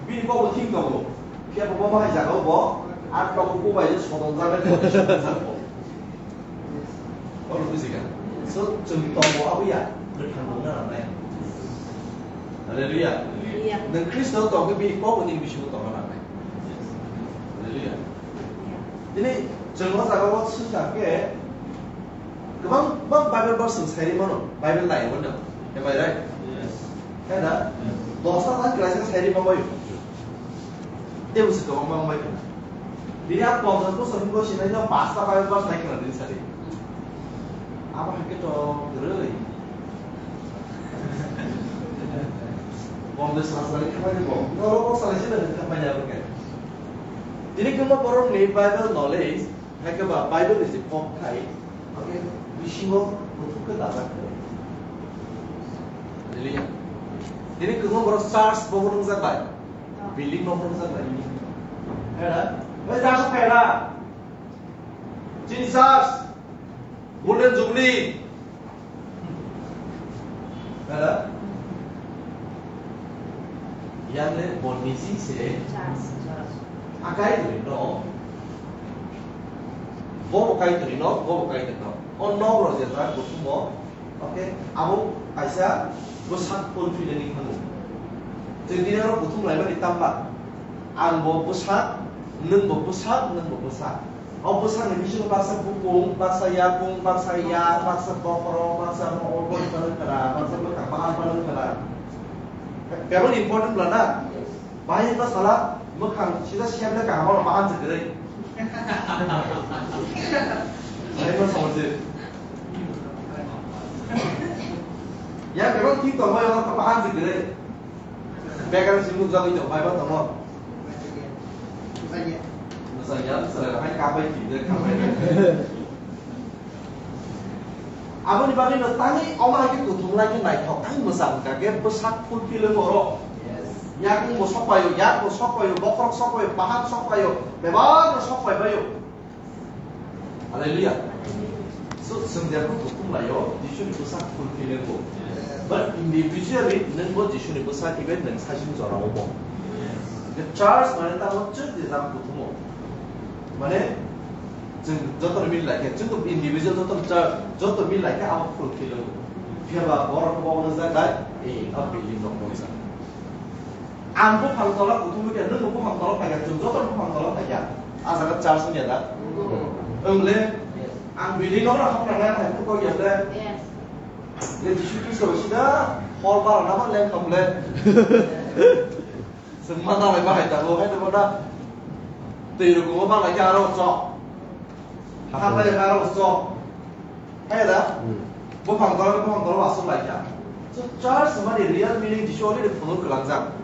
Bini bo bo thing tongo. Khe bo bo hai jaga bo. Ar to ko bai je sodon jabe. Oro buji kha. So, chwng tongo abo ya, kwthang wngna nangnai. Hallelujah. Hallelujah. Nwng Khristo tongwi bini kokni bisingo tongna nangnai. Hallelujah. Tini chwng o jaga o swngchar khe kwbang, kwbang Bible verse chwng sairi mano, Bible nai mano. Am I right? Yes. Hai na? Yes. Dosta ta kwlaisa sairi mano. Tei busi kwbangma wngbai khna. Bini a ponchas bosor hinwi sinai no pasta Bible verse nai khna din sadi. Abo hai khe to kwrwi. Bom de sala sala khamani bo. Norok o sala sila khamani abo khe. Tini kwbangma borok ni Bible knowledge Hai khe ba Bible ni je kok khai, hakhe bisingo kuthuk khe dajak khe. Hallelujah. Tini kwbangma borok church bo phunukjak bai, building bo phunukjak bai. Hera, bai church khaira. Chini church, Golden Jubilee. Kada? Yang le bol misi se. Akai turi no. Bo bo kai turi no, bo bo kai turi no. O no ro je ta kusumo. Okay, abo kaisa bwsak fulfill ni khango. Tei bini oro kuthum lai mani tamba. Ang bo bwsak, nwng bo bwsak, nwng bo bwsak. O bwsakni bisingo baksa bukung, baksa yakung, baksa yak, baksa bokhorok, baksa mokol boni phano khwna, baksa bwkhak bahan phano khwna. Bebak important bwla na? Bahai wngkha sala mwkhang sida semle kaham oro bahan se kwrwi. Bahai wngkha sala se. Yang bebak thik tongmani oro bahan se kwrwi. Begar si nukjagwi tong bai ba tongo. Bwsanya, bwsanya hai kabai twi de kabai. Aboni bagwi no tangwi omo hai khe kuthum lai khe naithok ang mwchang kha khe bwsak fulfill oro. Yakung bo sok paio, yak bo sok paio, bokhorok sok paio, bahan sok paio, bebak no sok pai baio. Hallelujah. So, chwng jepho kuthum laio, Jisuni bwsak fulfill wngo. But individually, nwng bo Jisuni bwsak, even nwng saichung jorao bo. The church mane tamo chwng je jang kuthumo. Mane, chwng joto mil lai khe, chwng individual joto church, joto mil lai khe abo fulfill wngo. Phiya ba borok bo ono jak dai, ei, a building rok bo jak. Ang buphang tola kuthumwi khe, nwng buphang tola phaikha, chwng joto buphang tola phaikha. A jaga church wngya da? Wng le? Ang building no hapna nai hai kok ya le? Le Jisu Khristo sida hor bara nama leng kam le. Sengma na lai bahai ta bo hai to da. Tei ro ko ba lai ka ro cho. Hatai ka ro cho. Hai da. Bo phang dol bo phang dol asuk lai ka. So church mani real meaning Jisu already follow kalangjak.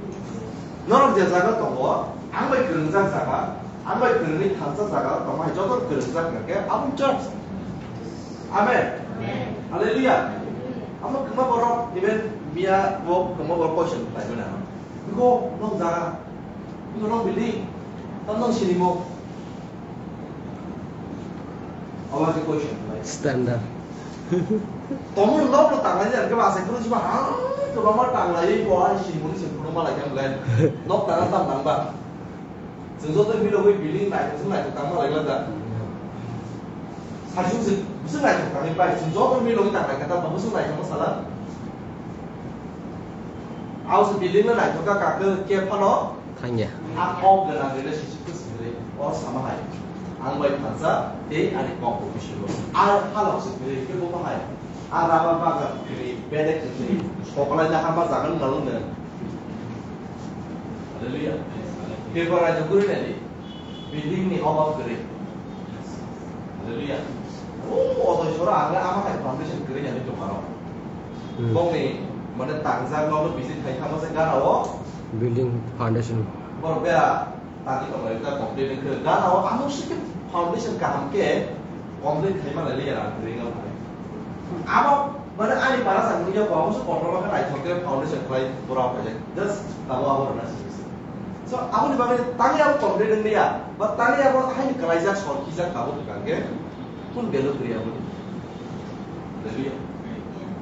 Norok je jaga tongo, ang bai kwrwngjak jaga, ang bai kwrwngwi thansa jaga tongmai joto kwrwngjak hwnkhe aboni church. Amen. Amen. Hallelujah. Amo kwma borok even miya bo kwma borok question khlai mano. Biko nong jaga, biko nong building, tam nong sinimo. Awa ke question khlai. Standard. Tomo nok no tanglai jar ke ba sai phuru jiba ha to ba ma tanglai bo ai si mun se phuru ma lai kam lai. Nok tangna tam nang ba. Chwng joto milo wi building nai chwng nai tang ma lai la da. Sai chwng se bwswk nai tang ni bai chwng joto milo wi tang lai ka ta bwswk nai tang ma sala. Au se building no nai to ka ka ke phano Thangya. A kok gwnang relationship khe swngrwi, o sama hai. Ang bai thansa, tei ani kok bo bisingo. A halok se kwrwi, khe bo bahai. A rubber bagan kwrwi, bedek kwrwi, kokolai na hama jagan nalwng nw. Hallelujah. Khe bo raijak kwrwi nai di. Building ni obab kwrwi. Hallelujah. O, o to sora ang ama hai foundation kwrwi nai di tongmaro. Hmm. Bongni, mane tangjak no visit khai thangma se gana o. Building foundation. Borok bera tangwi tongo, ekta complete wngkhe. Gana o ano sikhe foundation kaham khe complete khai mano liya rang ring o. Abo mane ani para sa nungya ko amo se kotor ma naithok khe foundation khlai pura khaijak. Just tamo abo rwna simi se. So aboni bagwi tangwi abo complete wngya, ba tangwi abo haini kwlaijak sor khijak tabuk khe. Kun belo kwrwi aboni. Hallelujah.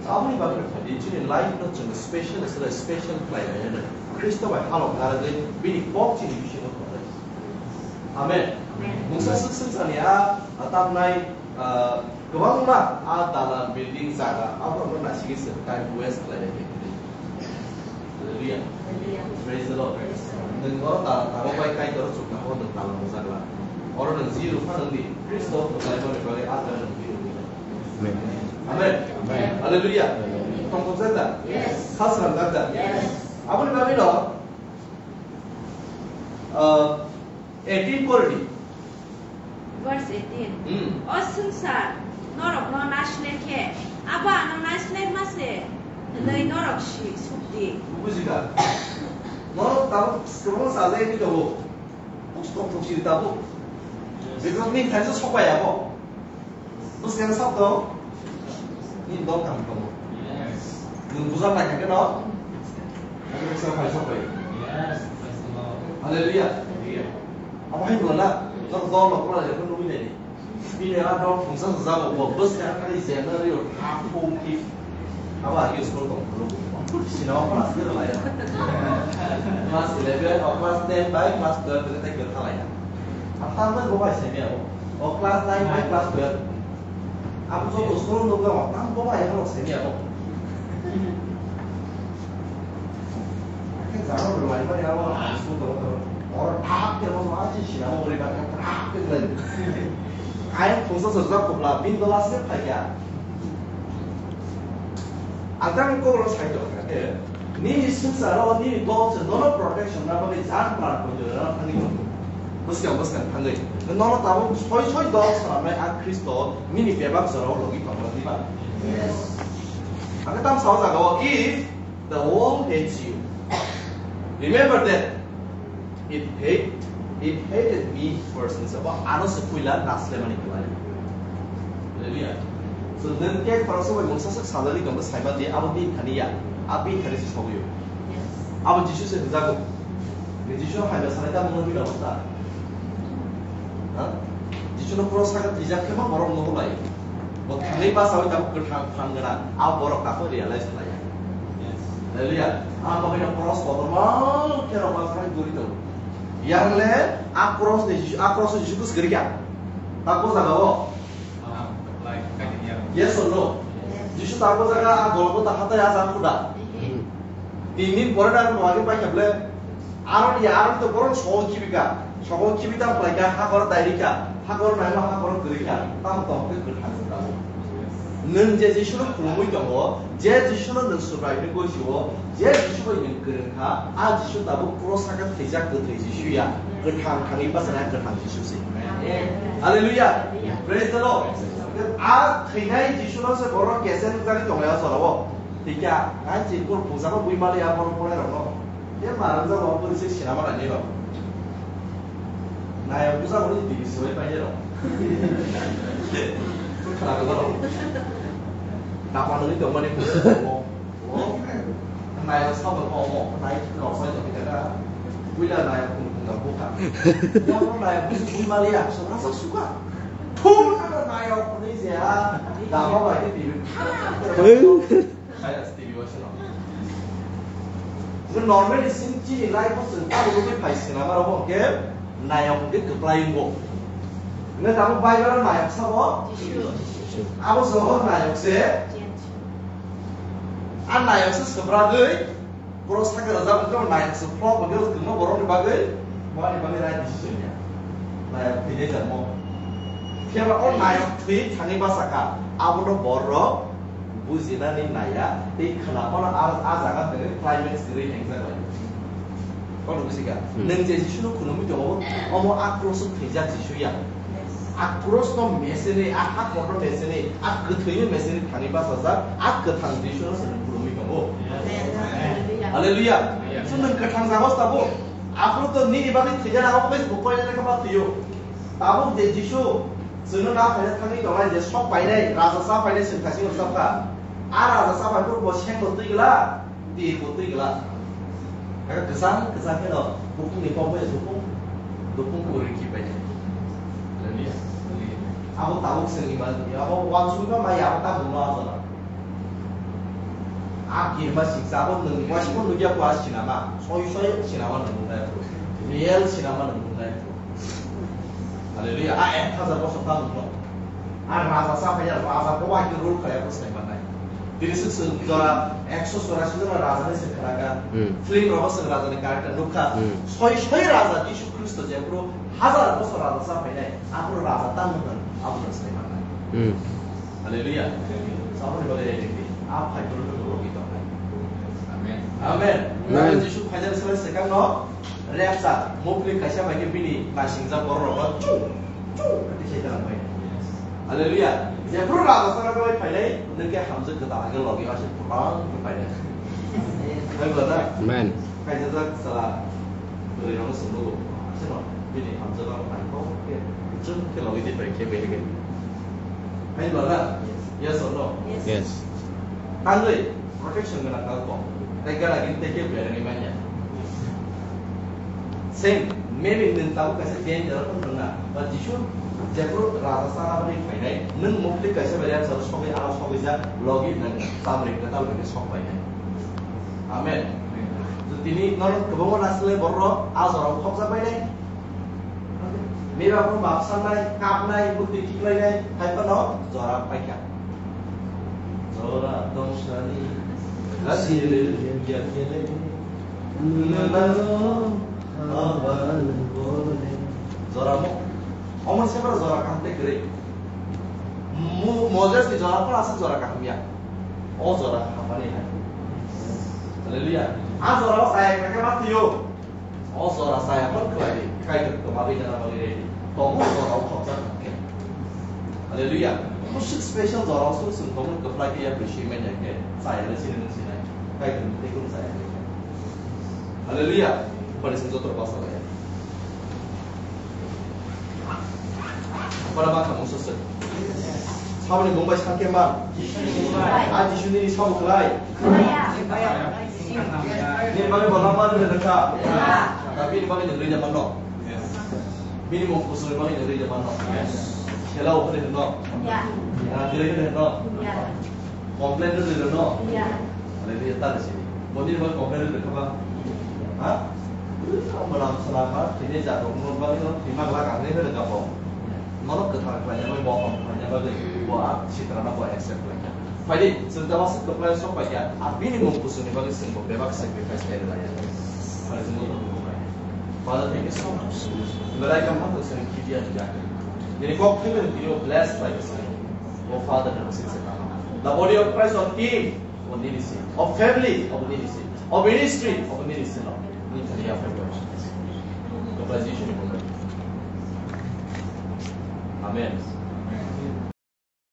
Aboni bagwi phadi chini life no chwng special, sila special khlai nai nai. Khristo bai halok naragwi bini kok chini bisingo tongnai. Amen. Amen. Mungsa swk swk sani a, a tamnai, ah, kwbangma a dalan building jaga, abo no naisingwi se time waste khlai nai. Hallelujah. Hallelujah. Praise the Lord. Nwng oro ta-, tamo bai Kaitor chukna ho nwng tala mojak la. Oro nwng ji rwpha nwng di, Khristo mwtai mani bagwi a jaga nwng di rwdi. Amen. Amen. Amen. Hallelujah. Amen. Tongthokjak da? Yes. Sal swnamjak da? Yes. Aboni bagwi no, uh, eighteen pori di. Verse eighteen. Hmm. O swngchar norokno naisler khe, abo ano naislerma se hwnwi norok si suk di. Bujikha? Norok tabuk kwbangma sajagwi tongo. Buj tongthok si tabuk. Bikos ni thaisa sok bai abo. Bwskang sak tong? Nini dol kaham tongo. Nwng bujak nai kha khe no? Ani bwskang phai sok bai. Hallelujah. Abo hai nung na? Nor dol no pura lekha nugwi nai. Bini a dol thungsa jago bo bwskang ani jemna rio thap thung thik. Abo agi school tong phuru. Sinama class ni rwlai. Class eleven o class ten bai class twelve ni tai kwthalai. Atam bai bo bai semi abo. O class nine bai class twelve. Abo joto school nukla o tam bo bai abo semi abo. Ke jaro rwlai bai abo school tong tong. Or thap ke bo ma chi sinama ori ba thap ke lai. Ayang thungsa sajak khobla bin dola se phaiya. Ang tang kokno sai tong kha khe, nini swngcharo, nini dol se nono protection na bagwi jan pran poito rwna thangwi tongo. Bwskang bwskang thangwi. Nono tabuk soi soi dol swnamnai a Khristo nini bebak jorao logi tongo diba? Yes. Ang tam sao jagao, if the world hates you, remember that It hate, it hated me first. Hinwi sabo ano se puila naslemani kwlai. Hallelujah. So, nwng khe khoroksa bai mungsa swk sajagwi tongkhe saiman di, abo bini thani ya, a bini thani se sogwi o. Abo Jisu se hwnjago. Jisu no hai da sanai da mungno bini obostha. Ha? Jisu no cross saka twijak khe ma borok no bai. Bo thangwi basawi tabuk kwthang phan gwnang, abo borok takhuk realize khlai ya. Hallelujah. Ang bagwi no cross kotorma khe rok ma phai guri tongo. Yang le a cross ni Jisu, a cross ni Jisu Khristo kwrwi kha. Tabuk jaga o. Yes or no? Jisu tabuk jaga a Golgotha hatai a jang khuda. Tin din pore na rwmani bagwi paikha ble. Aro ni, aro to boron sogo kibika. Sogo kibita phlaika, hakor dairika. Hakor naima, hakor kwrwika. Tamo tong khe kwthang tabuk. Nwng je Jisuno khulumwi tongo, je Jisuno nwng Subrai hwnwi gosio, je Jisu bai nwng kwrwng kha, a Jisu tabuk cross saka thwijak kwthwi Jisu ya, kwthang thangwi bachana kwthang Jisu se. Hallelujah. Praise the Lord. A thwinai Jisuno se borok kesen wngjakgwi tonglai o jorao. Thikya, ngai chikor pujama bui mali a borok bolai rokno. Ye marang jabo buri se sinama nai nai rok. Nai busa buri T V soi pai rok. Khara ko rok. Tapa nani tong mani ko. Nai sabo ko mo, nai rok sai to kita. Buila nai ko ko ka buka. Ya mo nai busa bui mali a so rasa suka. Thum na nai ko ni je a. Tapa bai T V. Kaya stili wa sino. Nung normally sin chini life o chwng tamo rwgwi phai sinama rok hwnkhe nayok hwnkhe kwplai wngo. Nung tamo Bible o nayok sabo? Jisu. Abo se hor nayok se. Jisu. A nayok se swbragwi cross thangkhe rwjak hwnkhe nayok se flop hwnkhe kwbangma borokni bagwi, boni bagwi right decision ya. Nayok thwinai jamo. Phiya ba o nayok thwi thangwi bachakha, abono borok bujinani naiya, tei khwna phano a, a jaga thangwi climax kwrwi hengjaklai. Kono bujiga? Hmm. Nwng je Jisuno khulumwi tongo, omo a cross-o thwijak Jisu ya. A cross-no mesenwi, a hakhorno mesenwi, a kwthwino mesenwi thangwi bachajak, a kwthang Jisuno se nwng khulumwi tongo. Amen. Hallelujah. Hallelujah. So nwng kwthang jaga o tabuk. Aphuru to nini bagwi thwijak, abo bai bo koinani khe ma thwiyo. Tabuk je Jisu chwngno na phaina thangwi tongnai je sok painai, raja cha painai chwng thaiching rwchapkha. A raja cha pai phuru bo sengbo twi glak, tirbo twi glak. Hakhe kwchang kwchang kheno bukhukni kok bai dukung, dukung kwrwi khi painai. Abo tabuk chwngni manwi, abo uansukma maya abo tabukno achana. A kirma siksa abo nwng waisukma nukya kho a sinama, soi soi sinama nwng nuknai phuru, real sinama nwng nuknai phuru. Hallelujah. A ek hajar bosor ta nwngno. A raja cha phaiya, raja bo bai rule khlaiya bwsai mannai. Tini swk swk jora ekso chorasi jora raja ni se khwnaga. Hmm. Film rogo swk raja ni character nukha. Hmm. Soi soi raja Jisu Khristo jephuru hajar bosor raja cha phainai, aphuru raja tamo hwn, abono sai mannai. Hmm. Hallelujah. Saboni bagwi ready khe. A phai phuru to logi tongnai. Amen. Amen. Amen. Jisu phainani swkang no rapture, mukli kaisa bai khe bini naisingjak borok rok chung chung khe tisai tang bai. Hallelujah. Jephuru raja saka bai phainai, nwng khe hamjwk kwtal khe logi ase purang khe phainai. Hai bwlana? Amen. Kaisa jak sala bwrwi rok swngbo. Aseno bini hamjwk rok naithok khe chung khe logi di bai khe bai khe. Hai bwlana? Yes or no? Yes. Tangwi protection gwnang kha kok. Tei gana gini tei kebo berengwi manya. Same, maybe nwng tabuk kaisa danger o wngna, but Jisu jephuru raja chana bagwi phainai, nwng mukli kaisa bai rem salo sogwi, ano sogwi jak, logi nwng chamri kwtal bai khe sok painai. Amen. So tini norok kwbangma nasilai borok rok a jora o khokjak painai. Meba phano map sanai, kapnai, bwtwi khiklainai, hai phano jora paikha. Jora tongthani, asile yakhele, nunalo aban bole. Jora mo, omo se phano jora kaham tei kwrwi. Mo-, Moses ni jora phano aswk jora kaham ya. O jora hamani hai. Hallelujah. A jora o chaya khe ma thwiyo. O jora chaya phano khlai di, Kaitor kwmagwi nana bagwi ready. Tongo o jora o khopjak khe. Hallelujah. Kusuk special jora o sung sung tongo kwplai khe ya bisi manya khe chaya le sini nung sinai. Kaitor ni tei kunu chaya khe. Hallelujah. Bani sung joto basa lai. Bana bakha mungsa se. Saboni mung bai sakhe ma. A Jisu nini sabo khlai. Nini bagwi bo lama rwna rwkha. Na bini bagwi nwng rwida manno. Bini mung kusuni bagwi nwng rwida manno. Khela o hwnwi hwnno. Na direi hwnwi hwnno. Complain rwdi rwno. Hallelujah, ta rwsidi. Bo nini bagwi complain rwdi kha ba? Ha? Mwnam swnam ba, thwinai jat rok no bagwi no thwima glak ang rwkha bo. Nono kwthar khlaina bagwi, bohom khlaina bagwi bo a sitra no bo accept khlai kha. Phaidi, chwng ta waswk kwplai sok pai kha, a bini mung kusuni bagwi chwng bo bebak sacrifice khlai rwlai. Father, thank you so much. Belai kam ma chwng khibiya jak. Nini kok thwngwi tini o bless khlai kha. O Father, no sik se tamo. The body of Christ of team of ministry, of family of ministry, of ministry of ministry no. Ni thani ya family of ministry. Kepala Jisu ni bumu. Amen.